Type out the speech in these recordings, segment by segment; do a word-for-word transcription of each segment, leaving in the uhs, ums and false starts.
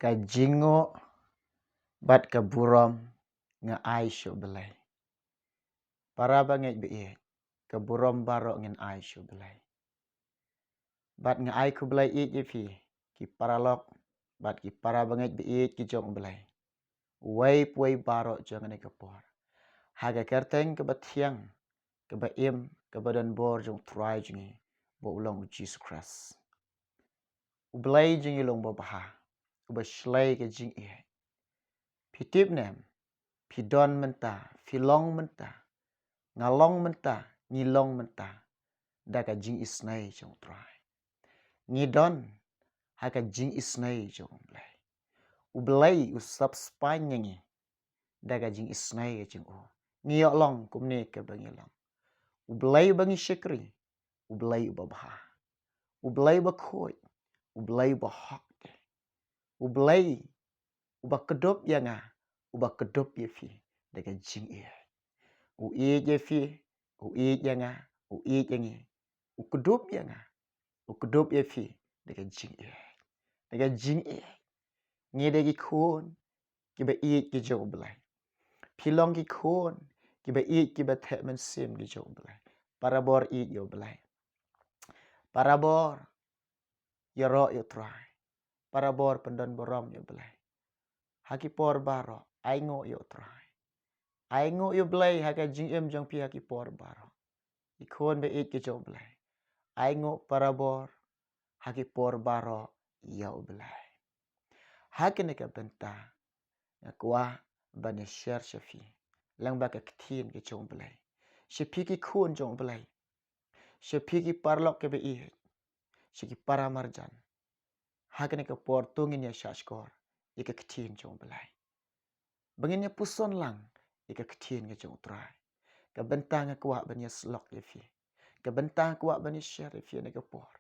Ka jingnguh bad ka burom nga ai sha U Blei. Para bangeit ba ïeit, ka burom baroh ngin ai sha U Blei. Bad nga ai khublei ïeit ïa phi, ki paralok bad ki para bangeit ba ïeit ki jong U Blei, uwei pa uwei baroh jong kane ka por, ha ka kyrteng kaba thiang, kaba im, kaba donbor jong U Trai jong ngi, ba u long U Jisu Khrist. U Blei jong ngi long uba bha, uba shlei ka jingïeit. Phi tip ne em, phi don mynta, phi long mynta, nga long mynta, ngi long mynta da ka jingisynei jong U Trai. Ngi don ha ka jingisynei jong U Blei. U Blei u sap spah ïa ngi da ka jingisynei jong u. Ngi ïoh long kumne kaba ngi long. U Blei uba ngi shakri, U Blei uba bha, U Blei uba khuid, U Blei uba hok te, U Blei uba kdup ïa nga, uba kdup ïa phi da ka jingïeit. U ïeit ïa phi, u ïeit ïa nga, u ïeit ïa ngi. U kdup ïa nga, u kdup ïa phi da ka jingïeit. Da ka jingïeit. Ngi dei ki khun kiba ïeit ki jong U Blei. Phi long ki khun kiba ïeit, kiba theh mynsiem ki jong U Blei. Parabor ïeit ïa U Blei. Parabor ïaroh ïa U Trai. Parabor pyndon burom ïa U Blei. Ha ki por baroh ainguh ïa U Trai. Ainguh ïa U Blei ha ka jingim jong phi ha ki por baroh. Ki khun ba ïeit ki jong U Blei, ainguh parabor ha ki por baroh ïa U Blei. Ha kane ka bynta nga kwah ban ïa share sha phi lyngba ka ktien ka jong U Blei. Sha phi ki khun jong U Blei, sha phi ki paralok kiba ïeit, sha ki para marjan, ha kane ka por to ngin ïa shah shkor ïa ka ktien jong U Blei. Ba ngin ïa puson lang ïa ka ktien ka jong U Trai. Ka bynta nga kwah ban ïa syllok ïa phi, ka bynta nga kwah ban ïa share ïa phi ha kane ka por,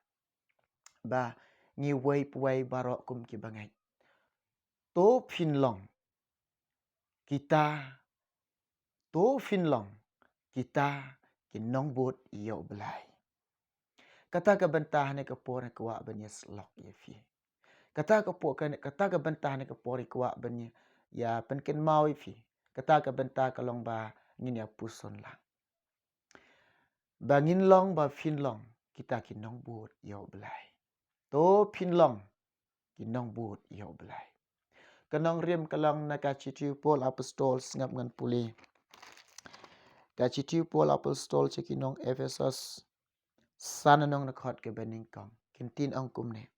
ba ngi uwei pa uwei baroh kum ki bangeit, to phin long kita, to phin long kita ki nongbud ïa U Blei. Kata ka bynta ha kane ka por nga kwah ban ïa syllok ïa phi. Kata ka por, kata ka bynta ha kane ka por nga kwah ban ïa, ïa pynkynmaw ïa phi. Kata ka bynta ka long ba ngin ïa puson lang, ba ngin long, ba phin long kita ki nongbud ïa U Blei. To phin long ki nongbud ïa U Blei. Ka nongrim ka long na ka shithi u Paul Apostol, sngap ngan pule. Ka shithi u Paul Apostol sha ki nong Ephesos, san, nong na khot kaba nyngkong, kin ong kumne: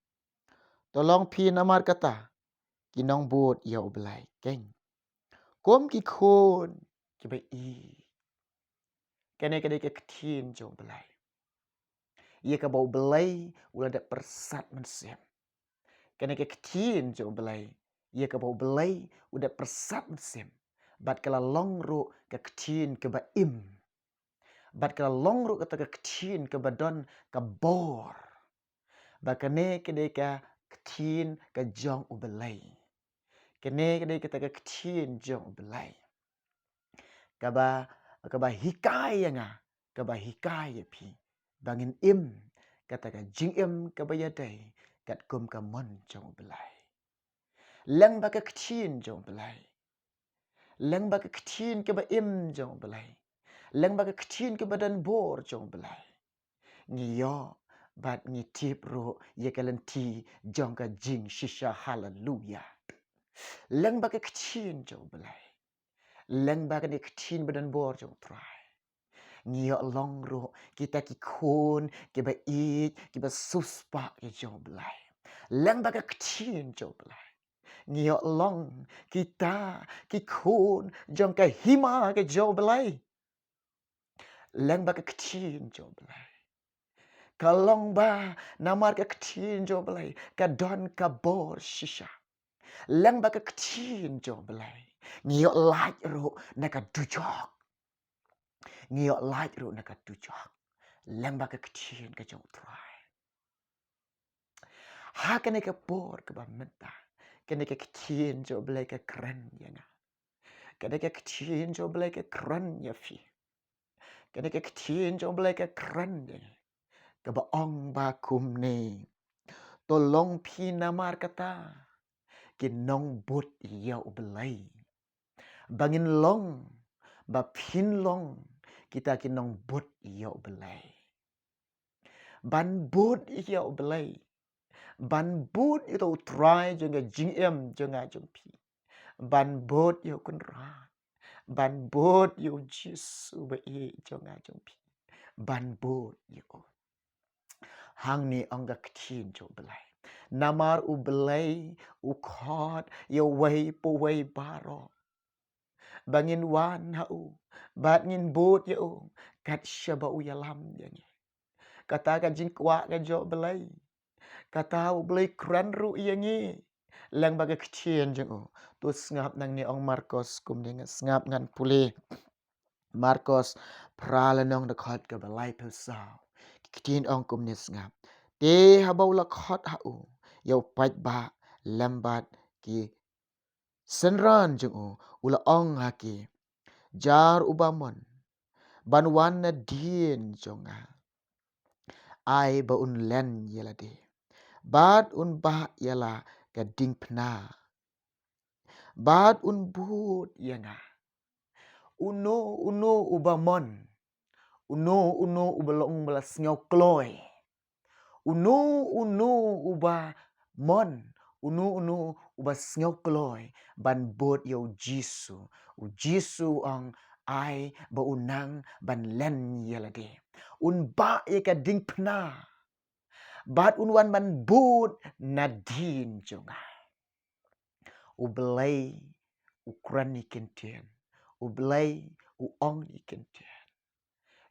To long phi namar kata ki nongbud ïa U Blei, keiñ, kum ki khun kiba ïeit. Kane ka dei ka ktien jong U Blei ïa kaba U Blei u la dep pyrsad mynsiem. Kane ka ktien jong U Blei ïa kaba U Blei u dep pyrsad mynsiem. Bad ka la long ruh ka ktien kaba im. Bad ka la long ruh kata ka ktien kaba don ka bor. Ba kane ka dei ka ktien ka jong U Blei. Kane ka dei kata ka ktien jong U Blei kaba, kaba hikai ïa nga, kaba hikai ïa phi, ba ngin im kata ka jingim kaba ïadei katkum ka mon jong U Blei. Lyngba ka ktien jong U Blei, lyngba ka ktien kaba im jong U Blei, lyngba ka ktien kaba donbor jong U Blei, ngi ïoh bad ngi tip ruh ïa ka lynti jong ka jingshisha. Haleluya. Lyngba ka ktien jong U Blei, lyngba kane ka ktien ba donbor jong U Trai, ngi ïoh long ruh kita ki khun kiba ïeit, kiba siewspah ki jong U Blei. Lyngba ka ktien jong U Blei, ngi ïoh long kita ki khun jong ka hima ka jong U Blei. Lyngba ka ktien jong U Blei, ka long ba namar ka ktien jong U Blei ka don ka bor shisha. Lyngba ka ktien jong U Blei, ngi ïoh lait ruh na ka dujok. Ngi ïoh lait ruh na ka dujok lyngba ka ktien ka jong U Trai. Ha kane ka por kaba mynta, kane ka ktien jong U Blei ka kren ïa nga. Kane ka ktien jong U Blei ka kren ïa phi. Kane ka ktien jong U Blei ka kren ïa nga, kaba ong ba kumne: To long phi namar kata ki nongbud ïa U Blei. Ba ngin long, ba phin long kita ki nongbud ïa U Blei. Ban bud ïa U Blei. Ban bud ïa U Trai jong ka jingim jong nga jong phi. Ban bud ïa U Kynrad. Ban bud ïa U Jisu ba ïeit jong nga jong phi. Ban bud ïa U. Hangne ong ka ktien jong U Blei. Namar U Blei u khot ïa uwei pa uwei baroh ba ngin wan ha U, bad ngin bud ïa U kat shaba U ïalam ïa ngi. Kata ka jingkwah ka jong U Blei. Kata U Blei kren ruh ïa ngi lyngba ka ktien jong U. To sngap nangne, ong Markos kumne, nga sngap ngan pule. Markos phra lynnong, dkhot kaba laiphew saw. Ki ktien ong kumne, sngap. Te haba u la khot ha u ïa u paidbah lem bad ki synran jong u, u la ong ha ki, jar uba mon ban wan nadien jong nga, ai ba un len ïa lade bad un bah ïa la ka diengphna bad un bud ïa nga. Uno uno uba mon, uno uno uba long ba la sngew kloi, uno uno uba mon, uno uno uba sngew kloi ban bud ïa U Jisu, U Jisu u ong, ai ba un nang ban len ïa lade, un bah ïa ka diengphna bad un wan ban bud nadien jong nga. U Blei u kren ïa ki ktien. U Blei u ong ïa ki ktien.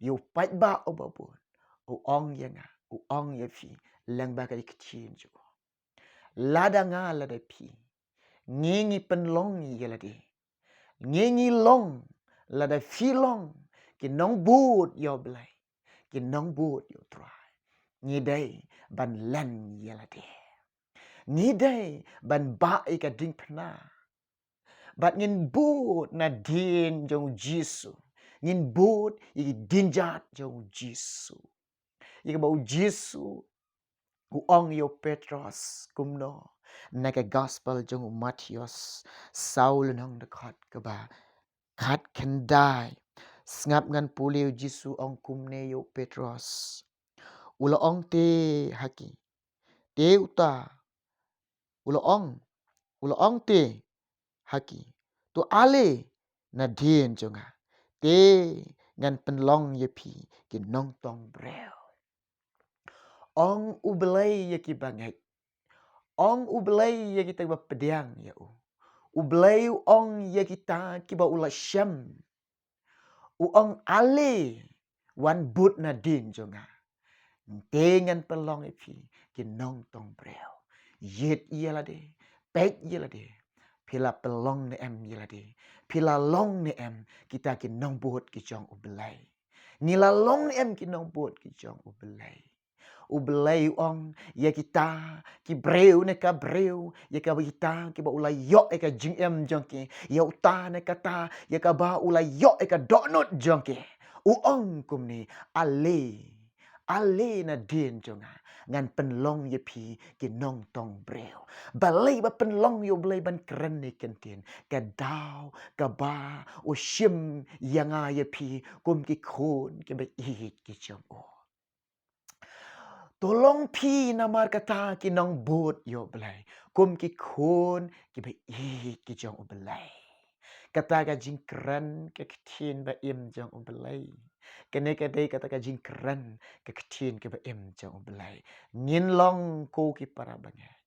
Ïa u paidbah uba bud, u ong ïa nga, u ong ïa phi lyngba ka ktien jong u. Lada nga, lada phi, ngi, ngi pynlong ïa lade, ngi, ngi long, lada phi long ki nongbud ïa U Blei, ki nongbud ïa U Trai, ngi dei ban len ïa lade. Ngi dei ban bah ïa ka diengphna bad ngin bud nadien jong U Jisu. Ngin bud ïa ki dienjat jong U Jisu. Ïa kaba U Jisu u ong ïa u Petros kumno na ka Gospel jong u Mathaios saw lynnong, dkhot kaba khatkhyndai. Sngap ngan pule, U Jisu u ong kumne ïa u Petros. U la ong te ha ki, te uta, u la ong, u la ong te ha ki, to ale nadien jong nga, te ngan pynlong ïa phi ki nongtong briew. Ong U Blei ïa ki bangeit. Ong U Blei ïa kita kiba pdiang ïa u. U Blei u ong ïa kita kiba u la shem. U ong, ale, wan bud nadien jong nga, te ngan pynlong ïa phi ki nongtong briew. Ïit ïa lade, peit ïa lade. Phi la pynlong ne em ïa lade? Phi la long ne em kita ki nongbud ki jong U Blei? Ngi la long ne em ki nongbud ki jong U Blei? U Blei u ong ïa kita ki briew ne ka briew, ïa kaba kita kiba u la ïoh ïa ka jingim jong ki, ïa uta ne kata ïa kaba u la ïoh ïa ka dohnud jong ki. U ong kumne, ale, ale nadien jong nga, ngan pynlong ïa phi ki nongtong briew. Balei ba pynlong ïa U Blei ban kren ïa ki ktien? Ka daw kaba u shim ïa nga ïa phi kum ki khun kiba ïeit ki jong u. To long phi namar kata ki nongbud ïa U Blei, kum ki khun kiba ïeit ki jong U Blei. Kata ka jingkren ka ktien ba im jong U Blei. Kane ka dei kata ka jingkren ka ktien kaba im jong U Blei. Ngin long, ko ki para bangeit.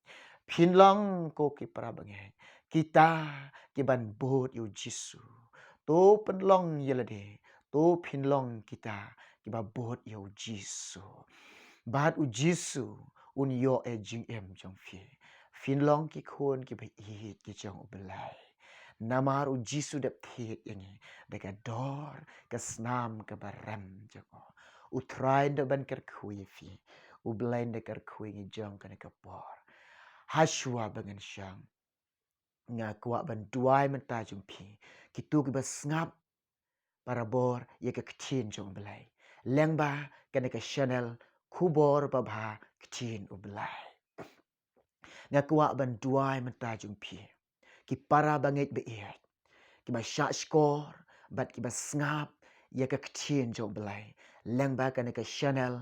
Phin long, ko ki para bangeit, kita kiban bud ïa U Jisu. To pynlong ïa lade, to phin long kita kiba bud ïa U Jisu. Bad U Jisu un ïoh ïa ka jingim jong phi. Phin long ki khun kiba ïeit ki jong U Blei. Namar U Jisu u dep thied ïa ngi da ka dor ka snam kaba rem jong u. U Trai un dep ban kyrkhu ïa phi. U Blei un dep kyrkhu ïa ngi jong kane ka por. Hashwa ba ngan shong, nga kwah ban duwai mynta jong phi, kito kiba sngap barabor ïa ka ktien jong U Blei lyngba kane ka channel Khubor Babha Ktien U Blei. Nga kwah ban duwai mynta jong phi, ki para bangeit ba ïeit, kiba shah shkor bad kiba sngap ïa ka ktien jong U Blei lyngba kane ka channel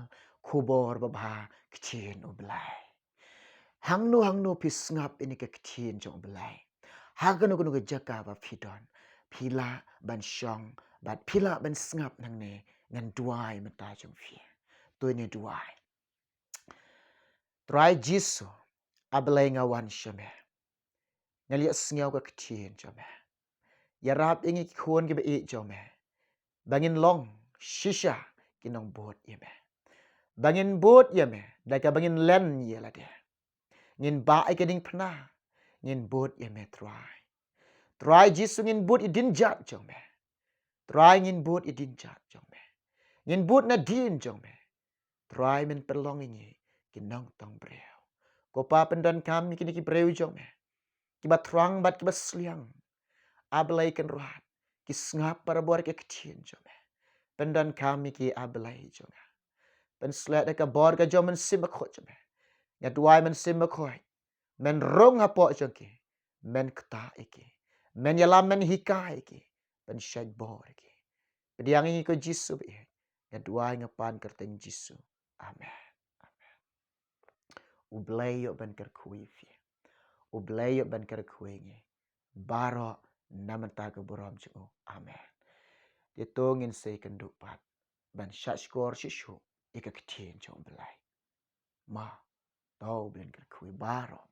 Khubor Babha Ktien U Blei. Hangno hangno phi sngap ïa kane ka ktien jong U Blei, ha kano kano ka jaka ba phi don, phi lah ban shong bad phi lah ban sngap nangne. Ngan duwai mynta jong phi. To ngin duwai. Trai Jisu, A Blei, nga wan sha me. Nga la ïohsngew ka ktien jong me. Ïarap ïa ngi ki khun kiba ïeit jong me, ba ngin long shisha ki nongbud ïa me, ba ngin bud ïa me da kaba ngin len ïa lade. Ngin bah ïa ka diengphna, ngin bud ïa me Trai. Trai Jisu, ngin bud ïa i dienjat jong me. Trai, ngin bud ïa i dienjat jong me. Ngin bud na dien jong me. Trai, men pynlong ïa ngi ki nongtong briew. Ko Pa, pyndonkam ïa kine ki briew jong me, kiba thrang bad kiba sliang, A Blei Kynrad, ki sngap barabor ïa ka ktien jong me. Pyndonkam ïa ki, A Blei jong nga. Pynshlur da ka bor ka jong u Mynsiem Bakhuid jong me. Nga duwai, Mynsiem Bakhuid, men rung hapoh jong ki, men ktah ïa ki, men ïalam, men hikai ïa ki, pynshait bor ïa ki. Pdiang ïa ngi ko Jisu ba ïeit. Nga duwai, nga pan ha ka kyrteng Jisu. Amen. Amen. U Blei u ban kyrkhu ïa phi. U Blei u ban kyrkhu ïa ngi baroh na ka bynta ka burom jong u. Amen. Te to ngin sa ïakynduh pat ban shah shkor shuh shuh ïa ka ktien jong U Blei. Ma, to U Blei un kyrkhu ïa baroh.